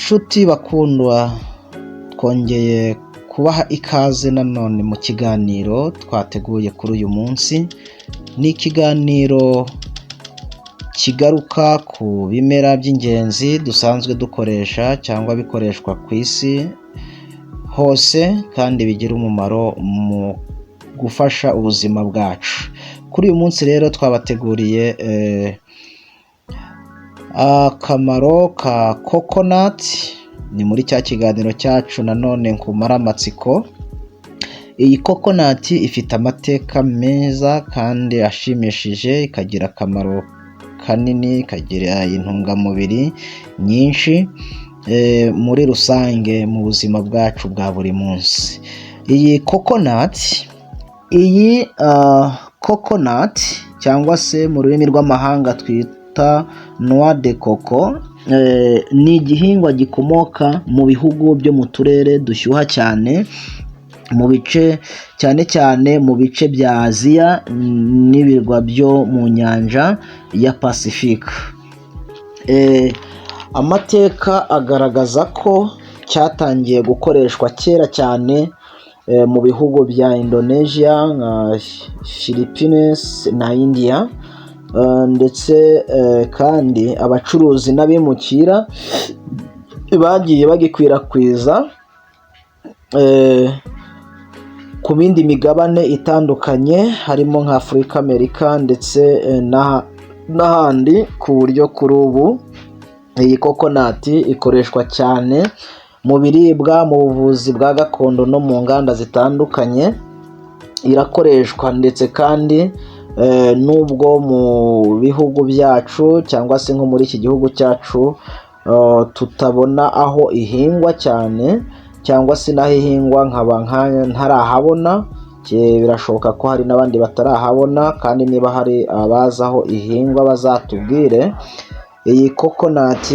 Nshuti bakundwa, twongeye kubaha ikaze nanone mu kiganiro twateguye kuri uyu munsi. Ni ikiganiro kigaruka ku bimera by'ingenzi dusanzwe dukoresha cyangwa bikoreshwa ku isi hose kandi bigira umumaro mu gufasha ubuzima bwacu. Kuri uyu munsi rero twabateguriye akamaro ka coconut. Ni muri cya kiganiro cyacu nanone nkumara amatsiko. Iyi coconut ifite amateka meza kandi ashimishije, ikagira akamaro kanini, ikagira intungamubiri nyinshi muri rusange mu buzima bwacu bwa buri munsi. Iyi coconut cyangwa se mu rurimi rw'amahanga twita noix de coco, ni igihingwa gikomoka mu bihugu byo mu turere dushyuha cyane, mu bice cyane cyane mu bice bya Aziya n'ibirwa byo mu nyanja ya Pasifika. Amateka agaragaza ko cyatangiye gukoreshwa kera cyane mu bihugu bya Indonesia nka Philippines na India, ndetse kandi abacuruzi n'abimukira bagiye bagikwirakwiza ku bindi migabane itandukanye, harimo nka Afurika, Amerika ndetse n'ahandi, ku buryo kuri ubu iyi coconut ikoreshwa cyane mu biribwa, mu buvuzi bwa gakondo no mu nganda zitandukanye. Irakoreshwa ndetse kandi nubwo mu bihugu byacu cyangwa se nko muri iki gihugu cyacu tutabona aho ihingwa cyane, cyangwa se n'aho ihingwa nkaba ntarahabona. Birashoboka ko hari n'abandi batarahabona, kandi niba hari abazi aho ihingwa bazatubwire. Iyi coconut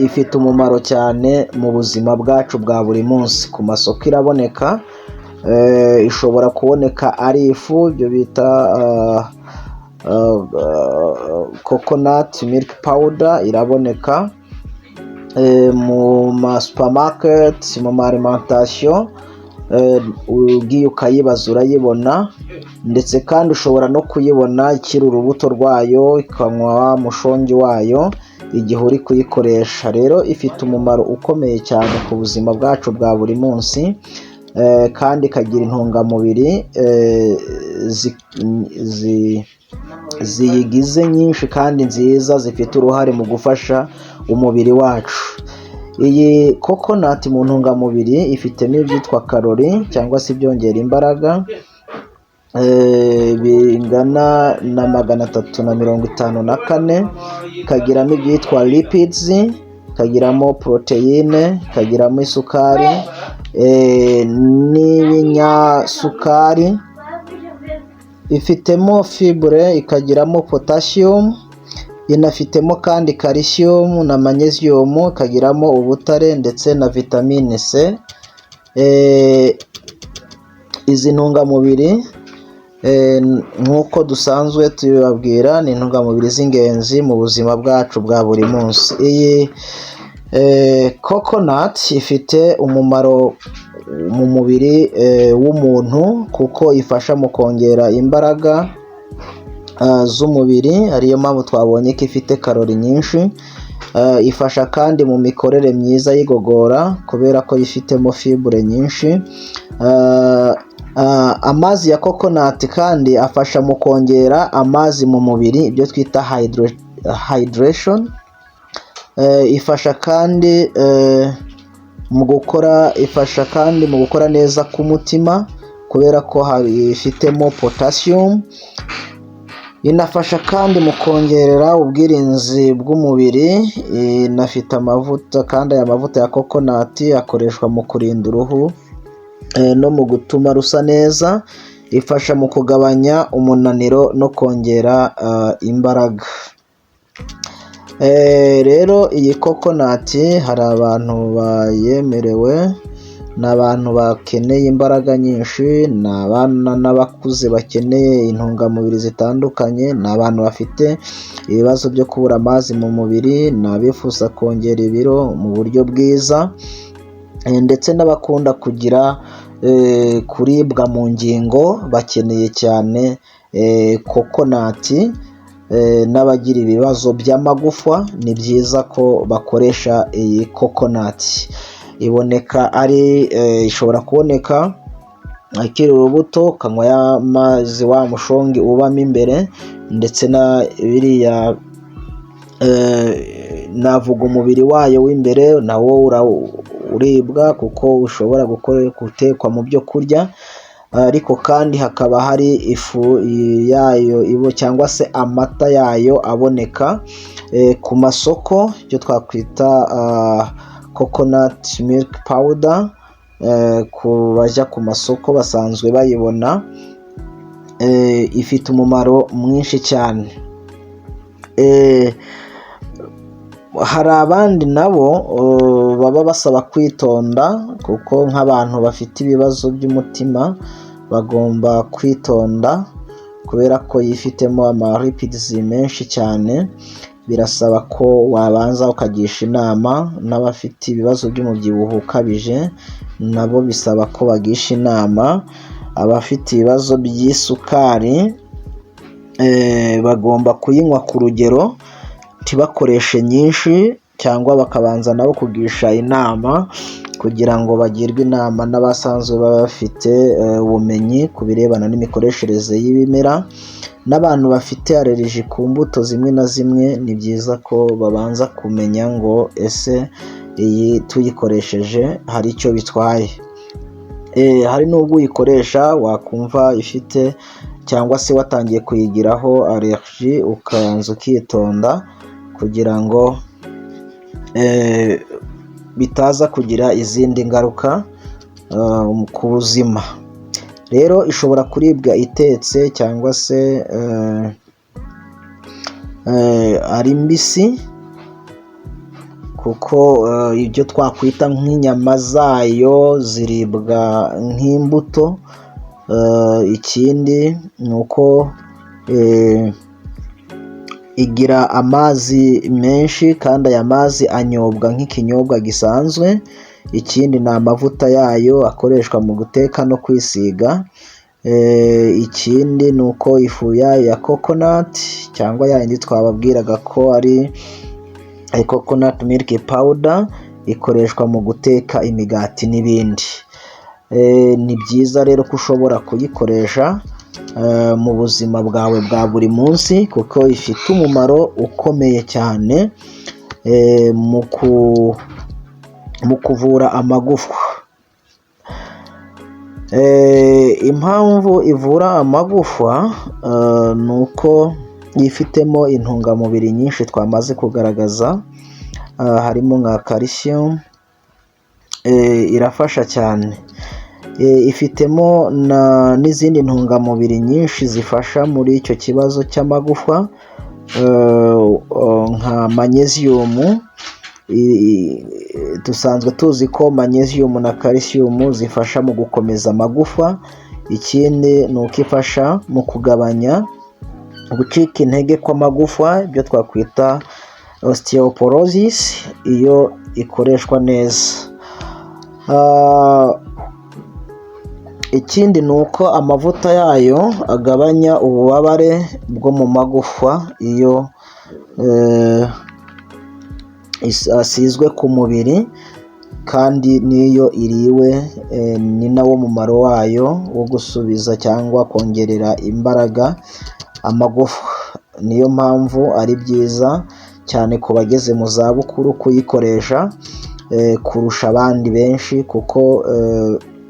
ifite umumaro cyane mu buzima bwacu bwa buri munsi. Ku masoko iraboneka, ishobora kuboneka ari ifu, ibyo bita coconut milk powder, iraboneka mu ma supermarket, mu ma alimentation. Ugiye ukayibaza urayibona, ndetse kandi ushobora no kuyibona ikiri urubuto rwayo, ikanywa wa mushongi wayo igihe uri kuyikoresha. Rero ifite umumaro ukomeye cyane ku buzima bwacu bwa buri munsi, kandi ikagira intungamubiri ziyigize nyinshi kandi nziza, zifite uruhare mu gufasha umubiri wacu. Iyi coconut mu ntungamubiri ifitemo ibyitwa karori cyangwa se ibyongera imbaraga bingana na 354, ikagiramo ibyitwa lipids, ikagiramo poroteyine, ikagiramo isukari n'ibinyasukari, ifitemo fibre, ikagiramo potassium, inafitemo kandi calcium na magnesium, ikagiramo ubutare ndetse na vitamine C. Izi ntungamubiri, nk'uko dusanzwe tubibabwira, ni intungamubiri z'ingenzi mu buzima bwacu bwa buri munsi. Iyi coconut ifite umumaro mu mubiri w'umuntu kuko ifasha mu kongera imbaraga z'umubiri, ariyo mpamvu twabonye ko ifite karori nyinshi. Ifasha kandi mu mikorere myiza y'igogora kubera ko ifitemo fibre nyinshi. Amazi ya coconut kandi afasha mu kongera amazi mu mubiri, ibyo twita hydration. Ifasha kandi mu gukora, ifasha kandi mu gukora neza k'umutima kubera ko ifitemo potassium. Inafasha kandi mu kongerera ubwirinzi bw'umubiri. Inafite amavuta, kandi aya mavuta ya coconut akoreshwa mu kurinda uruhu no mu gutuma rusa neza. Ifasha mu kugabanya umunaniro no kongera imbaraga. Rero iyi coconut hari abantu bayemerewe. Ni abantu bakeneye imbaraga nyinshi, ni abana n'abakuze bakeneye intungamubiri zitandukanye, ni abantu bafite ibibazo byo kubura amazi mu mubiri, ni abifuza kongera ibiro mu buryo bwiza, ndetse n'abakunda kugira kuribwa mu ngingo bakeneye cyane coconut, n'abagira ibibazo by'amagufa ni byiza ko bakoresha iyi coconut. Iboneka ari ishobora kuboneka akiri urubuto, ukanywa ya mazi, wa mushongi ubamo imbere, ndetse na biriya navuga umubiri wayo w'imbere nawo uribwa kuko ushobora gutekwa mu byo kurya. Ariko kandi hakaba hari ifu yayo cyangwa se amata yayo aboneka ku masoko, icyo twakwita coconut milk powder. Ku bajya ku masoko basanzwe bayibona. Ifite umumaro mwinshi cyane. Hari abandi nabo baba basaba kwitonda, kuko nk'abantu bafite ibibazo by'umutima bagomba kwitonda kubera ko yifitemo ama lipids menshi cyane. Birasaba ko wabanza ukagisha inama n'abafite ibibazo by'umubyibuho ukabije, nabo bisaba ko bagisha inama. Abafite ibibazo by'isukari bagomba kuyinywa ku rugero, ntibakoreshe nyinshi, cyangwa bakabanza nabo kugisha inama kugira ngo bagirwe inama n'abasanzwe baba bafite ubumenyi ku birebana n'imikoreshereze y'ibimera. N'abantu bafite allergie ku mbuto zimwe na zimwe, ni byiza ko babanza kumenya ngo ese iyi tuyikoresheje hari icyo bitwaye? Hari n'ubwo uyikoresha wakumva ifite cyangwa se watangiye kuyigiraho allergie, ukabanza ukitonda kugira ngo bitaza kugira izindi ngaruka ku buzima. Rero ishobora kuribwa itetse cyangwa se ari mbisi, kuko ibyo twakwita nk'inyama zayo ziribwa nk'imbuto. Ikindi ni uko igira amazi menshi, kandi aya mazi anyobwa nk'ikinyobwa gisanzwe. Ikindi ni amavuta yayo akoreshwa mu guteka no kwisiga. Ikindi ni uko ifu yayo ya coconut, cyangwa yayindi twababwiraga ko ari coconut milk powder, ikoreshwa mu guteka imigati n'ibindi. Ni byiza rero ko ushobora kuyikoresha mu buzima bwawe bwa buri munsi, kuko ifite umumaro ukomeye cyane mu kuvura amagufwa. Impamvu ivura amagufa ni uko yifitemo intungamubiri nyinshi twamaze kugaragaza, harimo nka calcium, irafasha cyane. Ifitemo n'izindi ntungamubiri nyinshi zifasha muri icyo kibazo cy'amagufa, nka magnesium. Dusanzwe tuzi ko magnesium na calcium zifasha mu gukomeza amagufa. Ikindi ni uko ifasha mu kugabanya gucika intege kw'amagufa, ibyo twakwita osteoporosis, iyo ikoreshwa neza. Ikindi ni uko amavuta yayo agabanya ububabare bwo mu magufa iyo asizwe ku mubiri, kandi n'iyo iriwe ni nawo mumaro wayo wo gusubiza cyangwa kongerera imbaraga amagufa. Niyo mpamvu ari byiza cyane ku bageze mu zabukuru kuyikoresha kurusha abandi benshi, kuko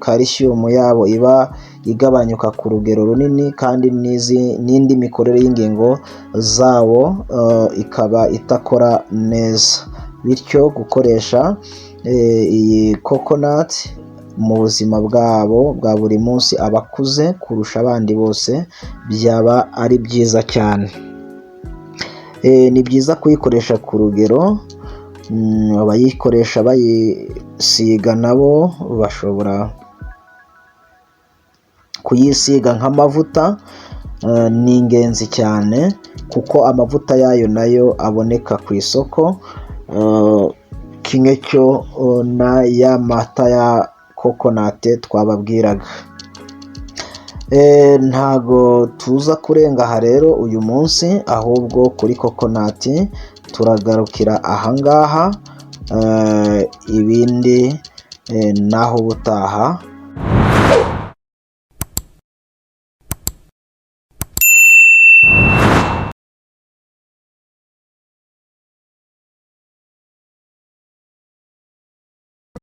calcium yabo iba igabanyuka ku rugero runini, kandi n'indi mikorere y'ingingo zabo ikaba itakora neza. Bityo gukoresha iyi coconut mu buzima bwabo bwa buri munsi, abakuze kurusha abandi bose, byaba ari byiza cyane. Ni byiza kuyikoresha ku rugero. Abayikoresha bayisiga nabo bashobora kuyisiga nk'amavuta. Ni ingenzi cyane kuko amavuta yayo nayo aboneka ku isoko, kimwe cyo na ya mata ya coconut twababwiraga. Ntago tuza kurenga aha rero uyu munsi, ahubwo kuri coconut turagarukira ahangaha, ibindi naho ubutaha.